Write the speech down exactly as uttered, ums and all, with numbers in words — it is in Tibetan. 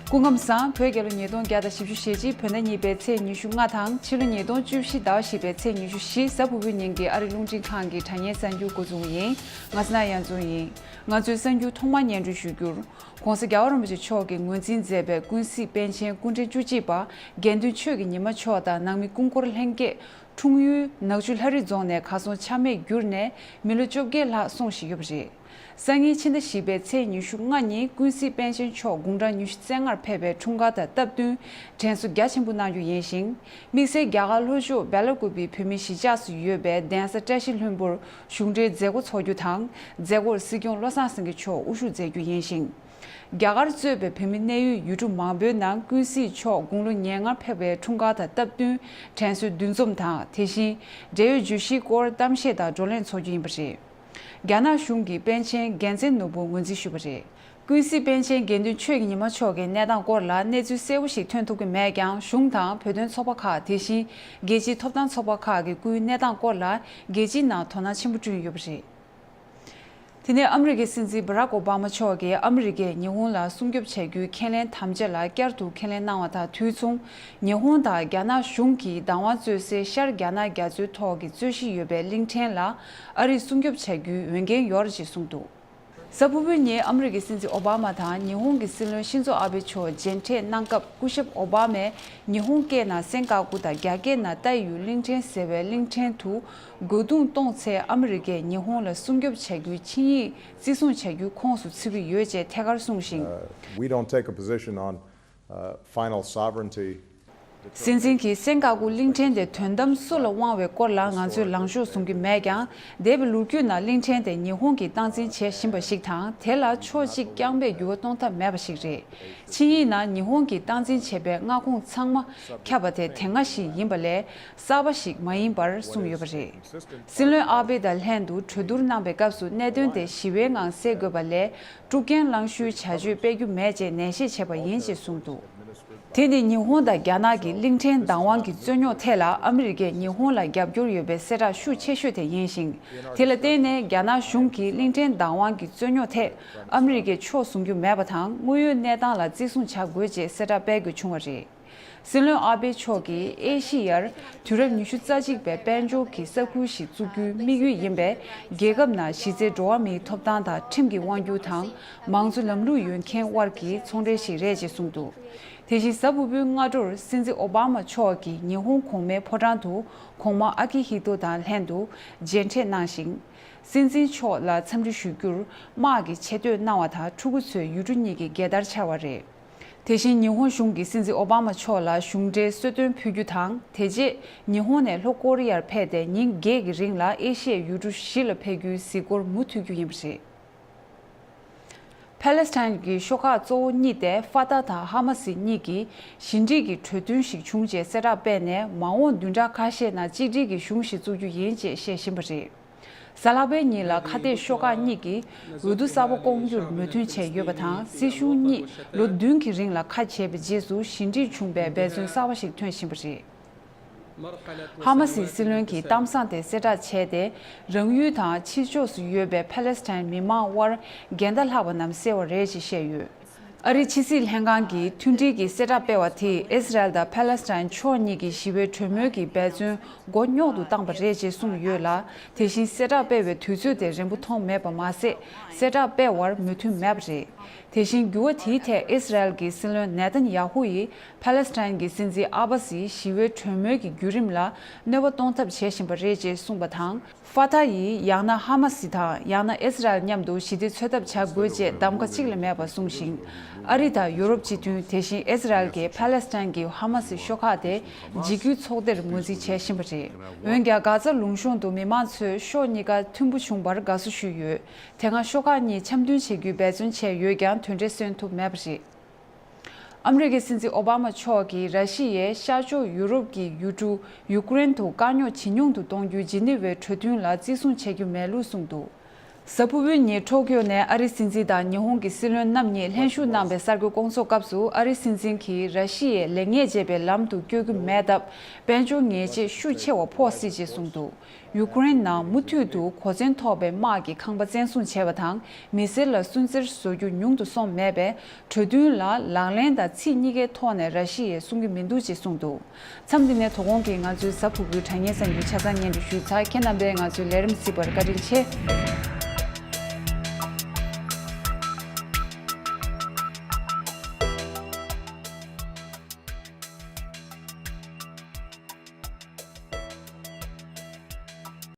སྐུ་ཁམས་བཟང་། བོད་རྒྱལ་ལོ་ཉིས་སྟོང་བརྒྱ་དང་བཞི་བཅུ་ཞེ་གཅིག་བོད་ཟླ་གཉིས་པའི་ཚེས་ཉི་ཤུ་ལྔ་དང་ཕྱི་ལོ་ཉིས་སྟོང་བཅུ་བཞི་ཟླ་བ་བཞི་པའི་ཚེས་ཉི་ཤུ་བཞི་གཟའ་ཕུར་བུའི་ཉིན་གྱི་ཨ་རིའི་རླུང་འཕྲིན་ཁང་གི་དྲ་བརྙན་གསར་འགྱུར་འགོ་འཛུགས་ཡིན། ང་ཚོ་ན་ཡང་ཚོ་ཡིན། ང་ཚོའི་གསར་འགྱུར་ཐོག་མར་སྙན་སྒྲོན་ཞུ་རྒྱུར། ༸གོང་ས་༸རྒྱལ་བ་རིན་པོ་ཆེ་མཆོག་གིས་ངོས་འཛིན་མཛད་པའི་ཀུན་གཟིགས་པཎ་ཆེན་སྐུ་ཕྲེང་བཅུ་གཅིག་པ་དགེ་འདུན་ཆོས་ཀྱི་ཉི་མ་མཆོག་དང་ནང་མི་སྐུ་འཁོར་ལྷན་རྒྱས། འཁྲུངས་ཡུལ་ནག་ཆུ་ལྷ་རི་རྫོང་ནས་གར་སོང་ཆ་མེད་གྱུར་ནས་མི་ལོ་བཅོ་བརྒྱད་ལྷག་སོང་བཞིན་ཡོད་པ་རེད། སང་ཉིན་ཕྱི་ཟླ་བཞི་པའི་ཚེས་ཉི་ཤུ་ལྔ་ཉིན་ཀུན་གཟིགས་པཎ་ཆེན་མཆོག་དགུང་གྲངས་ཉི་ཤུ་རྩ་ལྔར་ཕེབས་པའི་འཁྲུངས་སྐར་དང་སྟབས་བསྟུན་དྲན་གསོ་རྒྱ་ཆེན་པོ་གནང་རྒྱུ་ཡིན་ཞིང་། དམིགས་བསལ་རྒྱ་གར་ལྷོ་ཕྱོགས་སྦེ་ལ་ཀུ་པི་བོད་མིའི་གཞིས་ཆགས་སུ་ཡོད་པའི་གདན་ས་བཀྲ་ཤིས་ལྷུན་པོར་གཞུང་འབྲེལ་མཛད་སྒོ་འཚོགས་རྒྱུ་དང་། མཛད་སྒོར་སྲིད་སྐྱོང་བློ་བཟང་སེང་གེ་མཆོག་དབུ་བཞུགས་མཛད་རྒྱུ་ཡིན་ཞིང་། རྒྱ་གར་གཙོས་པའི་བོད་མི་གནས་ཡུལ་ཡུལ་གྲུ་མང་པོའི་ནང་ཀུན་གཟིགས་མཆོག་དགུང་ལོ་ཉེར་ལྔར་ཕེབས་པའི་འཁྲུངས་སྐར་དང་སྟབས་བསྟུན་དྲན་གསོའི་འདུ་འཛོམས་དང་། དེ་བཞིན་འབྲེལ་ཡོད་བརྗོད་གཞིའི་སྐོར་གཏམ་བཤད་དང་བགྲོ་གླེང་འཚོགས་རྒྱུ་ཡིན་པ་རེད། རྒྱ་ནག་གཞུང་གིས་པཎ་ཆེན་རྒྱལ་མཚན་ནོར་བུ་ངོས་འཛིན་ཞུས་པ་རེད། ཀུན་གཟིགས་པཎ་ཆེན་དགེ་འདུན་ཆོས་ཀྱི་ཉི་མ་མཆོག་གི་གནས་སྟངས་སྐོར་ལ་གནས་ཚུལ་གསལ་པོ་ཞིག་ཐོན་ཐུབ་ཀྱི་མེད་ཀྱང་། གཞུང་དང་བོད་དོན་ཚོགས་པ་ཁག་དེ་བཞིན་རྒྱལ་སྤྱིའི་ཐོབ་ཐང་ཚོགས་པ་ཁག་གིས་སྐུའི་གནས་སྟངས་སྐོར་ལ་རྒྱལ་སྤྱིའི་ནང་དོ་སྣང་ཆེན་པོ་བསྐྲུན་ཡོད་པ་རེད། དེ་ནས་ཨ་མི་རི་ཀའི་སྲིད་འཛིན་བྷ་རག་ཨོ་བྷ་མ་མཆོག་གིས་ཨ་མི་རི་ཀས་ཉི་ཧོང་ལ་སྲུང་སྐྱོབ་བྱ་རྒྱུའི་ཁས་ལེན་དམ་བཅའ་ལ་བསྐྱར་དུ་ཁས་ལེན་གནང་བ་དང་དུས་མཚུངས། ཉི་ཧོང་དང་རྒྱ་ནག་གཞུང་གིས་བདག་དབང་རྩོད་སའི་ཤར་རྒྱ་ནག་རྒྱ་མཚོའི་ཐོག་གི་རྩོད་གཞི་ཡོད་པའི་གླིང་ཕྲན་ལ་ཨ་རིས་སྲུང་སྐྱོབ་བྱ་རྒྱུའི་འོས་འགན་ཡོད་རེད་ཅེས་གསུངས་འདུག། གཟའ་ཕུར་བུའི་ཉིན་ཨ་མི་རི་ཀའི་སྲིད་འཛིན་ཨོ་བྷ་མ་དང་ཉི་ཧོང་གི་སྲིད་བློན་ཤིན་ཛོ་ཨ་བྷེ་མཆོག་མཇལ་འཕྲད་གནང་སྐབས། སྐུ་ཞབས་ཨོ་བྷ་མས་ཉི་ཧོང་སྐད་ནང་སེན་ཀ་ཀུ་དང་རྒྱ་སྐད་ནང་ཏའི་ཡུས་གླིང་ཕྲན་ཟེར་བའི་གླིང་ཕྲན་དུ། རྒོལ་རྡུང་གཏོང་ཚེ་ཨ་མི་རི་ཀས་ཉི་ཧོང་ལ་སྲུང་སྐྱོབ་བྱ་རྒྱུའི་ཆིངས་ཡིག་བརྩི་སྲུང་བྱ་རྒྱུའི་ཁོངས་སུ་ཚུད་ཀྱི་ཡོད་ཅེས་ཐད་ཀར་གསུངས་ཤིང་། Uh, we don't take a position on, uh, final sovereignty. སྲིད་འཛིན་གྱིས་སེན་ཀ་ཀུ་གླིང་ཕྲན་དེ་དོན་དམ་སུ་ལ་དབང་བའི་སྐོར་ལ་ང་ཚོས་ལངས་ཕྱོགས་བཟུང་གི་མེད་ཀྱང་། འདས་པའི་ལོ་རྒྱུས་ནང་གླིང་ཕྲན་དེ་ཉི་ཧོང་གིས་སྟངས་འཛིན་བྱེད་བཞིན་པ་ཞིག་དང་། དེ་ལ་ཕྱོགས་གཅིག་རྐྱང་པས་འགྱུར་བ་གཏོང་ཐབས་མེད་པ་ཞིག་རེད། ཆིངས་ཡིག་ནང་ཉི་ཧོང་གིས་སྟངས་འཛིན་བྱས་པའི་མངའ་ཁོངས་ཚང་མ་ཁྱབ་པ་དེ་དེ་སྔ་ཞིག་ཡིན་པ་ལས་གསར་པ་ཞིག་མ་ཡིན་པར་གསུངས་ཡོད་པ་རེད། སྲིད་བློན་ཨ་བྷེ་དང་ལྷན་དུ་གྲོས་བསྡུར་གནང་པའི་སྐབས་སུ་གནད་དོན་དེ་ཞི་བའི་ངང་སེལ་དགོས་པ་ལས་དཀྲུག་རྐྱེན་བསླང་ཞུའི་བྱ་སྤྱོད་སྤེལ་རྒྱུ་མེད་ཅེས་ནན་བཤད་བྱས་པ་ཡིན་ཅེས་གསུངས་འདུག། དེ་ནི་ཉི་ཧོང་དང་རྒྱ་ནག་གི་གླིང་ཕྲན་བདག་དབང་གི་རྩོད་རྙོག་ཐད་ལ་ཨ་མི་རི་ཀས་ཉི་ཧོང་ལ་རྒྱབ་སྐྱོར་ཡོད་པའི་གསལ་བསྒྲགས་ཤུགས་ཆེ་ཤོས་དེ་ཡིན་ཞིང་། དེ་ལ་བརྟེན་ནས་རྒྱ་ནག་གཞུང་གིས་གླིང་ཕྲན་བདག་དབང་གི་རྩོད་རྙོག་ཐད་ཨ་མི་རི་ཀས་ཕྱོགས་བཟུང་རྒྱུ་མེད་པ་དང་། དངོས་ཡོད་གནས་སྟངས་ལ་བརྩི་སྲུང་བྱ་དགོས་ཅེས་གསལ་བསྒྲགས་སྤེལ་དགོས་བྱུང་བ་རེད། སྲིད་བློན་ཨ་བྷེ་མཆོག་གིས་ཨེ་ཤི་ཡར་དུས་རབས་ཉི་ཤུ་རྩ་གཅིག་པའི་དཔལ་འབྱོར་གྱི་ས་ཁུལ་ཞིག་བཙུགས་རྒྱུའི་དམིགས་ཡུལ་ཡིན་པས། རྒྱལ་ཁབ་ནང་གཞི་རྩའི་འགྲོ་བ་མིའི་ཐོབ་ཐང་དང་ཁྲིམས་ཀྱི་དབང་སྒྱུར་དང་མང་གཙོ་ལམ་ལུགས་ཡོད་མཁན་དབར་གྱི་ཚོང་འབྲེལ་ཞིག་རེད་ཅེས་གསུངས་འདུག། དེ་བཞིན་གཟའ་ཕུར་བུའི་སྔ་དྲོར་སྲིད་འཛིན་ཨོ་བྷ་མ་མཆོག་གིས་ཉི་ཧོང་གོང་མའི་ཕོ་བྲང་དུ་གོང་མ་ཨ་ཀི་ཧི་ཏོ་དང་ལྷན་དུ་མཇལ་འཕྲད་གནང་ཞིང་། སྲིད་འཛིན་མཆོག་ལ་འཚམས་འདྲི་ཞུ་རྒྱུར་དམག་གིས་ཆེ་བསྟོད་གནང་བ་དང་། ཕྲུ་གུ་ཚོས་ཡུལ་གྲུ་གཉིས་ཀྱི་རྒྱལ་དར་འཕྱར་བ་རེད། དེ་བཞིན་ཉི་ཧོང་གཞུང་གིས་སྲིད་འཛིན་ཨོ་བྷ་མ་མཆོག་ལ་གཞུང་འབྲེལ་གསོལ་སྟོན་ཕུལ་རྒྱུ་དང་། དེ་རྗེས་ཉི་ཧོང་ནས་ལྷོ་ཀོ་རི་ཡར་ཕེབས་ཏེ་ཉིན་བརྒྱད་ཀྱི་རིང་ལ་ཨེ་ཤི་ཡའི་ཡུལ་གྲུ་བཞི་ལ་ཕེབས་རྒྱུའི་གཟིགས་སྐོར་མུ་མཐུད་རྒྱུ་ཡིན་པ་རེད། ཕ་ལེ་སི་ཐན་གྱི་ཤོག་ཁག་གཙོ་བོ་གཉིས་ཏེ་ཧྥ་ཐ་དང་ཧ་མ་སི་གཉིས་ཀྱིས་ཞི་འགྲིག་གི་གྲོས་མཐུན་ཞིག་བྱུང་རྗེས་གསལ་བསྒྲགས་སྤེལ་ནས། མ་འོངས་བདུན་ཕྲག་ཁ་ཤས་ནང་གཅིག་སྒྲིལ་གྱི་གཞུང་ཞིག་བཙུགས་རྒྱུ་ཡིན་ཅེས་བཤད་བཞིན་པ་རེད། གཟའ་ལྷག་པའི་ཉིན་ལ་ཁ་གཏད་ཤོག་ཁག་གཉིས་ཀྱིས་འོས་བསྡུ་གསར་པ་སྐོང་རྒྱུར་མོས་མཐུན་བྱས་ཡོད་པ་དང་། སྲིད་གཞུང་གཉིས་ལོ་བདུན་གྱི་རིང་ལ་ཁ་ཕྱེས་པའི་རྗེས་སུ་ཞི་འགྲིག་བྱུང་བའི་འབད་བརྩོན་གསར་པ་ཞིག་ཐོན་བཞིན་པ་རེད། ཧ་མ་སིའི་སྲིད་བློན་གྱིས་གཏམ་བཟང་དེ་གསལ་བསྒྲགས་བྱས་ཏེ། རང་ཡུལ་དང་ཕྱི་ཕྱོགས་སུ་ཡོད་པའི་ཕ་ལེ་སི་ཐན་མི་མང་དབར་འགལ་ཟླ་ལྷག་པ་རྣམས་སེལ་བ་རེད་ཅེས་བཤད་ཡོད། ཨ་རིའི་ཕྱི་སྲིད་ལྷན་ཁང་གིས་མཐུན་སྒྲིལ་གྱི་གསལ་བསྒྲགས་སྤེལ་བ་དེས་ཨི་སི་རལ་དང་ཕ་ལེ་སི་ཐན་ཕྱོགས་གཉིས་ཀྱི་ཞི་བའི་གྲོས་མོལ་གྱི་འབད་བརྩོན་མགོ་རྙོག་ཏུ་བཏང་པ་རེད་ཅེས་གསུངས་ཡོད་ལ། དེ་བཞིན་གསལ་བསྒྲགས་སྤེལ་བའི་དུས་ཚོད་དེ་རིང་པོ་མཐོང་མེད་པ་མ་ཟད། གསལ་བསྒྲགས་སྤེལ་བར་མོས་མཐུན་མེད་པ་རེད། དེ་བཞིན་འགྱུར་བ་དེའི་ཐད་ཨི་སི་རལ་གྱི་སྲིད་བློན་ནེ་ཐན་ཡ་ཧུ་ཡིས་ཕ་ལེ་སི་ཐན་གྱི་སྲིད་འཛིན་ཨ་བྷ་སིས་ཞི་བའི་གྲོས་མོལ་གྱི་བརྒྱུད་རིམ་ལ་གནོད་པ་གཏོང་ཐབས་བྱེད་བཞིན་པ་རེད་ཅེས་གསུངས་པ་དང་། ཧྥ་ཐ་ཡིས་ཡང་ན་ཧ་མ་སི་དང་ཡང་ན་ཨི་སི་རལ་མཉམ་དུ་ཞི་བདེ་འཚོལ་ཐབས་བྱ་དགོས་ཅེས་གདམ་ག་གཅིག་ལས་མེད་པ་གསུངས་ཤིང་། ཨ་རི་དང་ཡུ་རོབ་སྤྱི་མཐུན། དེ་བཞིན་ཨི་སི་རལ་གྱིས་ཕ་ལེ་སི་ཐན་གྱི་ཧ་མ་སི་ཤོག་ཁག་དེ་འཇིགས་སྐུལ་ཚོགས་སྡེར་ངོས་འཛིན་བྱེད་བཞིན་པ་རེད། འོན་ཀྱང་། གྷ་ཛ་ལུང་གཤོང་དུ་མི་མང་ཚོས་ཕྱོགས་གཉིས་ཀ་མཐུན་པོ་བྱུང་བར་དགའ་བསུ་ཞུས་ཡོད། དེ་སྔ་ཤོག་ཁག་གཉིས་འཆམ་མཐུན་བྱེད་རྒྱུའི་འབད་བརྩོན་བྱས་ཡོད་ཀྱང་། དོན་འབྲས་སོན་ཐུབ་མེད་པ་རེད། ཨ་མི་རི་ཀའི་སྲིད་འཛིན་ཨོ་བྷ་མ་མཆོག་གིས་ར་ཤི་ཡས་ཤར་ཕྱོགས་ཡུ་རོབ་ཀྱི་ཡུལ་གྲུ་ཡུ་ཀེ་རེན་དུ་དཀའ་རྙོག་ཇེ་ཉུང་དུ་གཏོང་རྒྱུའི་ཇི་ནི་ཝའི་གྲོས་མཐུན་ལ་བརྩི་སྲུང་བྱེད་རྒྱུ་མེད་ལུགས་གསུངས་འདུག། གཟའ་ཕུར་བུའི་ཉིན་ཊོ་ཀྱོ་ནས་ཨ་རིའི་སྲིད་འཛིན་དང་ཉི་ཧོང་གི་སྲིད་བློན་རྣམ་གཉིས་ལྷན་ཞུགས་གནང་བའི་གསར་འགོད་སྐོང་ཚོགས་སྐབས་སུ། ཨ་རིའི་སྲིད་འཛིན་གྱིས་ར་ཤི་ཡས་ལེགས་ཉེས་འབྱེད་པའི་ལམ་དུ་བསྐྱོད་རྒྱུ་མེད་སྟབས། དཔལ་འབྱོར་ཉེས་ཆད་ཤུགས་ཆེ་བ་ཕོག་སྲིད་ཅེས་གསུངས་འདུག་ཡུ་ཀེ་རེན་ནང་མུ་མཐུད་དུ་གོ་མཚོན་ཐོགས་པའི་དམག་གི་ཁང་པ་བཙན་བཟུང་བྱས་པ་དང་། མི་སེར་ལ་སུན་གཙེར་བཟོ་རྒྱུ་ཉུང་དུ་སོང་མེད་པས། གྲོས་མཐུན་ལ་ལག་ལེན་དང་ཚིག་གཉིས་ཀའི་ཐོག་ནས་ར་ཤི་ཡས་གསུང་གི་མི་འདུག་ཅེས་གསུངས་འདུག་མཚམས་འདི་ནས་དོ་དགོང་གི་ང་ཚོའི་གཟའ་ཕུར་བུའི་དྲ་བརྙན་གསར་འགྱུར་ཆ་ཚང་སྙན་སྒྲོན་ཞུས་ཚར། ཁྱེད་རྣམ་པས་ང་ཚོའི་ལས་རིམ་གཟིགས་པར་བཀའ་དྲིན་ཆེ།